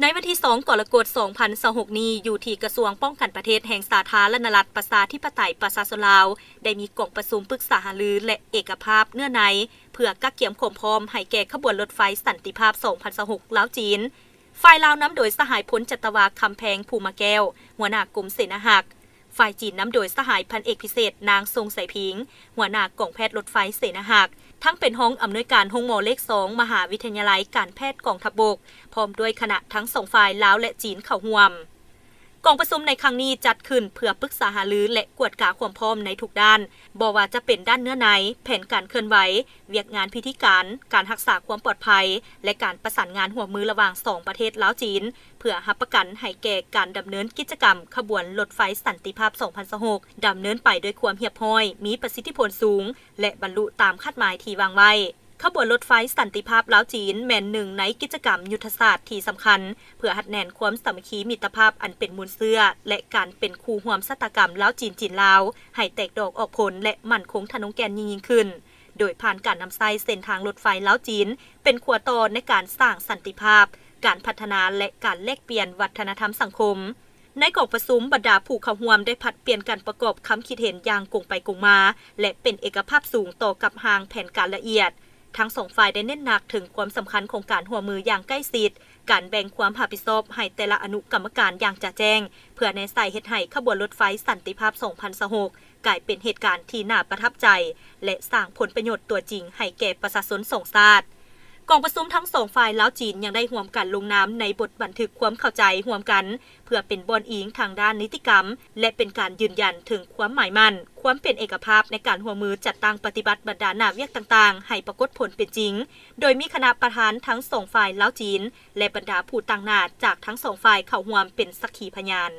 ໃນວັນທີສອງ ກໍລະກົດ ສອງພັນຊາວຫົກນີ້ ຢູ່ທີ່ກະຊວງປ້ອງກັນປະເທດແຫ່ງສາທາລະນະລັດ ປະຊາທິປະໄຕ ປະຊາຊົນລາວ ໄດ້ມີກອງປະຊຸມປຶກສາຫາລື ແລະ ເອກະພາບເນື້ອໃນ ເພື່ອກະກຽມຄວາມພ້ອມໃຫ້ແກ່ຂະບວນລົດໄຟສັນຕິພາບ ສອງພັນຊາວຫົກ ລາວ-ຈີນ. ຝ່າຍລາວນຳໂດຍສະຫາຍ ພົນຈັດຕະວາ ຄຳແພງ ພູມະແກ້ວ ຫົວໜ້າກົມເສນາຮັກ, ຝ່າຍຈີນນຳໂດຍສະຫາຍ ພັນເອກພິເສດ ນາງ ຊົງໄຊພິງ ຫົວໜ້າກອງແພດລົດໄຟເສນາຮັກ, ທັງເປັນຮອງອຳນວຍການໂຮງໝໍເລກສອງ ມະຫາວິທະຍາໄລການແພດກອງທັບບົກ ພ້ອມດ້ວຍຄະນະທັງສອງຝ່າຍລາວ ແລະ ຈີນເຂົ້າຮ່ວມ. ກອງປະຊຸມໃນຄັ້ງນີ້ຈັດຂຶ້ນເພື່ອປຶກສາຫາລື ແລະ ກວດກາຄວາມພ້ອມໃນທຸກດ້ານ, ບໍ່ວ່າຈະເປັນດ້ານເນື້ອໃນ, ແຜນການເຄື່ອນໄຫວ, ວຽກງານພິທີການ, ການຮັກສາຄວາມປອດໄພ ແລະ ການປະສານງານຮ່ວມມືລະຫວ່າງສອງປະເທດລາວ-ຈີນ ເພື່ອຮັບປະກັນໃຫ້ແກ່ການດຳເນີນກິດຈະກຳຂະບວນລົດໄຟສັນຕິພາບ ສອງພັນຊາວຫົກ ດຳເນີນໄປດ້ວຍຄວາມຮຽບຮ້ອຍ, ມີປະສິດທິຜົນສູງ ແລະ ບັນລຸຕາມຄາດໝາຍທີ່ວາງໄວ້. ຂະບວນລົດໄຟສັນຕິພາບລາວ-ຈີນ ແມ່ນໜຶ່ງໃນກິດຈະກຳຍຸດທະສາດທີ່ສຳຄັນ ເພື່ອຮັດແໜ້ນຄວາມສາມັກຄີມິດຕະພາບອັນເປັນມູນເຊື້ອ ແລະ ການເປັນຄູ່ຮ່ວມຊະຕາກຳລາວ-ຈີນ, ຈີນ-ລາວ ໃຫ້ແຕກດອກອອກຜົນ ແລະ ໝັ້ນຄົງທະນົງແກ່ນຍິ່ງໆຂຶ້ນ ໂດຍຜ່ານການນຳໃຊ້ເສັ້ນທາງລົດໄຟລາວ-ຈີນ ເປັນຂົວຕໍ່ໃນການສ້າງສັນຕິພາບ, ການພັດທະນາ ແລະ ການແລກປ່ຽນວັດທະນະທຳສັງຄົມ. ໃນກອງປະຊຸມ, ບັນດາຜູ້ເຂົ້າຮ່ວມໄດ້ຜັດປ່ຽນກັນປະກອບຄຳຄິດເຫັນຢ່າງກົງໄປກົງມາ ແລະ ເປັນເອກະພາບສູງຕໍ່ກັບຮ່າງແຜນການລະອຽດ. ທັງສອງຝ່າຍໄດ້ເນັ້ນໜັກເຖິງຄວາມສຳຄັນຂອງການຮ່ວມມືຢ່າງໃກ້ຊິດ, ການແບ່ງຄວາມຮັບຜິດຊອບໃຫ້ແຕ່ລະອະນຸກຳມະການຢ່າງຈະແຈ້ງ, ເພື່ອແນໃສ່ເຮັດໃຫ້ຂະບວນລົດໄຟສັນຕິພາບ ສອງພັນຊາວຫົກ ກາຍເປັນເຫດການທີ່ໜ້າປະທັບໃຈ ແລະ ສ້າງຜົນປະໂຫຍດຕົວຈິງໃຫ້ແກ່ປະຊາຊົນສອງຊາດ. ກອງປະຊຸມທັງສອງຝ່າຍລາວ-ຈີນ ຍັງໄດ້ຮ່ວມກັນລົງນາມໃນບົດບັນທຶກຄວາມເຂົ້າໃຈຮ່ວມກັນ ເພື່ອເປັນບ່ອນອີງທາງດ້ານນິຕິກຳ ແລະ ເປັນການຢືນຢັນເຖິງຄວາມໝາຍໝັ້ນ, ຄວາມເປັນເອກະພາບໃນການຮ່ວມມືຈັດຕັ້ງປະຕິບັດບັນດາໜ້າວຽກຕ່າງໆ ໃຫ້ປາກົດຜົນເປັນຈິງ, ໂດຍມີຄະນະປະທານທັງສອງຝ່າຍລາວ-ຈີນ ແລະ ບັນດາຜູ້ຕາງໜ້າຈາກທັງສອງຝ່າຍເຂົ້າຮ່ວມເປັນສັກຂີພະຍານ.